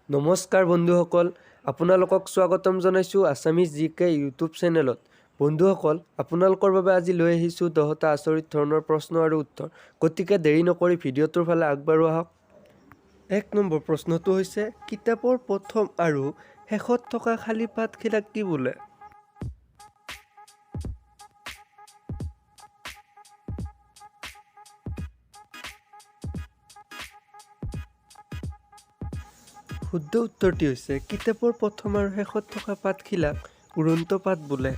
নমস্কাৰ বন্ধুসকল, আপোনালোকক স্বাগতম জনাইছোঁ আছামিজ জি কে ইউটিউব চেনেলত। বন্ধুসকল, আপোনালোকৰ বাবে আজি লৈ আহিছোঁ 10টা আচৰিত ধৰণৰ প্ৰশ্ন আৰু উত্তৰ। গতিকে দেৰি নকৰি ভিডিঅ'টোৰ ফালে আগবাঢ়ো আহক। 1 নম্বৰ প্ৰশ্নটো হৈছে, কিতাপৰ প্ৰথম আৰু শেষত থকা খালী পাতখিলাক কি বোলে? শুদ্ধ উত্তৰটি হৈছে, কিতাপৰ প্ৰথম আৰু শেষত থকা পাতখিলাক উৰন্ত পাত বোলে।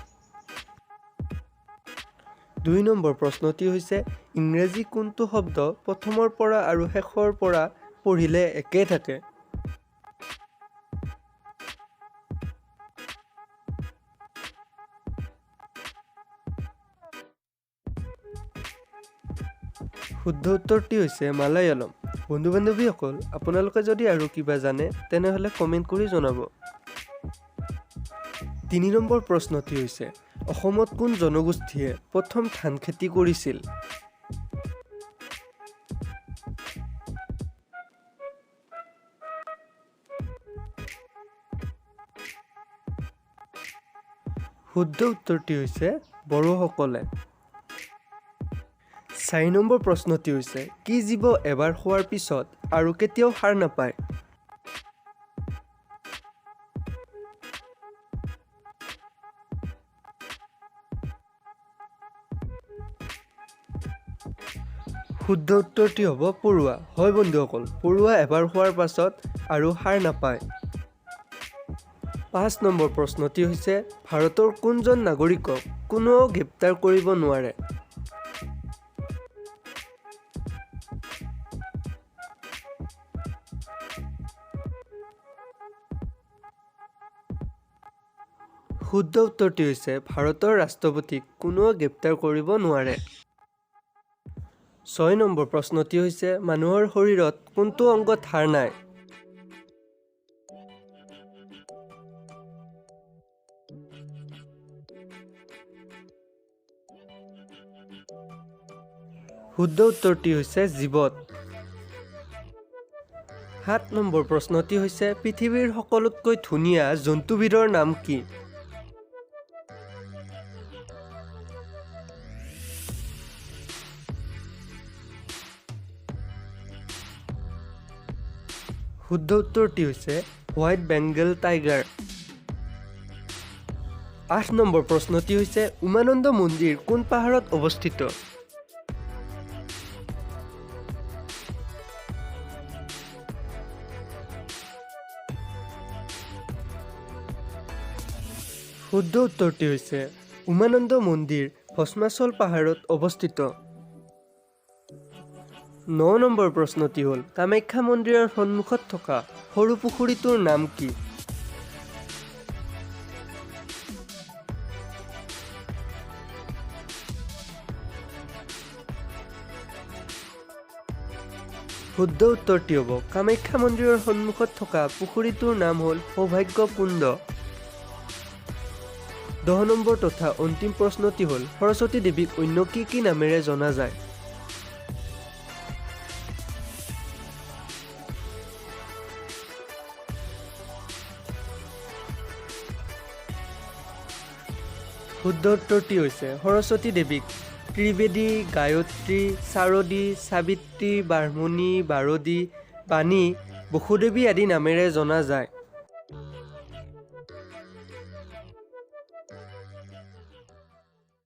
2 নম্বৰ প্ৰশ্নটি হৈছে, ইংৰাজী কোনটো শব্দ প্ৰথমৰ পৰা আৰু শেষৰ পৰা পঢ়িলে একে থাকে? শুদ্ধ উত্তৰটি হৈছে মালায়ালম। বন্ধু বান্ধৱীসকল, আপোনালোকে যদি আৰু কিবা জানে তেনেহ'লে কমেণ্ট কৰি জনাব। 3 নম্বৰ প্ৰশ্নটি হৈছে, অসমত কোন জনগোষ্ঠীয়ে প্ৰথম ধান খেতি কৰিছিল? শুদ্ধ উত্তৰটি হৈছে বড়োসকলে। 4 নম্বৰ প্ৰশ্নটি হৈছে, কি জীৱ এবাৰ খোৱাৰ পিছত আৰু কেতিয়াও সাৰ নাপায়? শুদ্ধ উত্তৰটি হ'ব পৰুৱা। হয় বন্ধুসকল, পৰুৱা এবাৰ খোৱাৰ পাছত আৰু সাৰ নাপায়। 5 নম্বৰ প্ৰশ্নটি হৈছে, ভাৰতৰ কোনজন নাগৰিকক কোনেও গ্ৰেপ্তাৰ কৰিব নোৱাৰে? শুদ্ধ উত্তৰটি হৈছে, ভাৰতৰ ৰাষ্ট্ৰপতিক কোনেও গ্ৰেপ্তাৰ কৰিব নোৱাৰে। 6 নম্বৰ প্ৰশ্নটি হৈছে, মানুহৰ শৰীৰত কোনটো অংগত হাড় নাই? শুদ্ধ উত্তৰটি হৈছে জীৱত। 7 নম্বৰ প্ৰশ্নটি হৈছে, পৃথিৱীৰ সকলোতকৈ ধুনীয়া জন্তুবিধৰ নাম কি? শুদ্ধ উত্তৰটি হৈছে হোৱাইট বেংগল টাইগাৰ। 8 নম্বৰ প্ৰশ্নটি হৈছে, উমানন্দ মন্দিৰ কোন পাহাৰত অৱস্থিত? শুদ্ধ উত্তৰটি হৈছে, উমানন্দ মন্দিৰ ভস্মাচল পাহাৰত অৱস্থিত। 9 নম্বৰ প্ৰশ্নটি হ'ল, কামাখ্যা মন্দিৰৰ সন্মুখত থকা সৰু পুখুৰীটোৰ নাম কি? শুদ্ধ উত্তৰটি হ'ব, কামাখ্যা মন্দিৰৰ সন্মুখত থকা পুখুৰীটোৰ নাম হ'ল সৌভাগ্য কুণ্ড। 10 নম্বৰ তথা অন্তিম প্ৰশ্নটি হ'ল, সৰস্বতী দেৱীক অন্য কি কি নামেৰে জনা যায়? শুদ্ধ উত্তৰটি হৈছে, সৰস্বতী দেৱীক ত্ৰিবেদী, গায়ত্ৰী, শাৰদী, সাবিত্ৰী, ব্ৰাহ্মণী, বাৰদী, বাণী, বসুদেৱী আদি নামেৰে জনা যায়।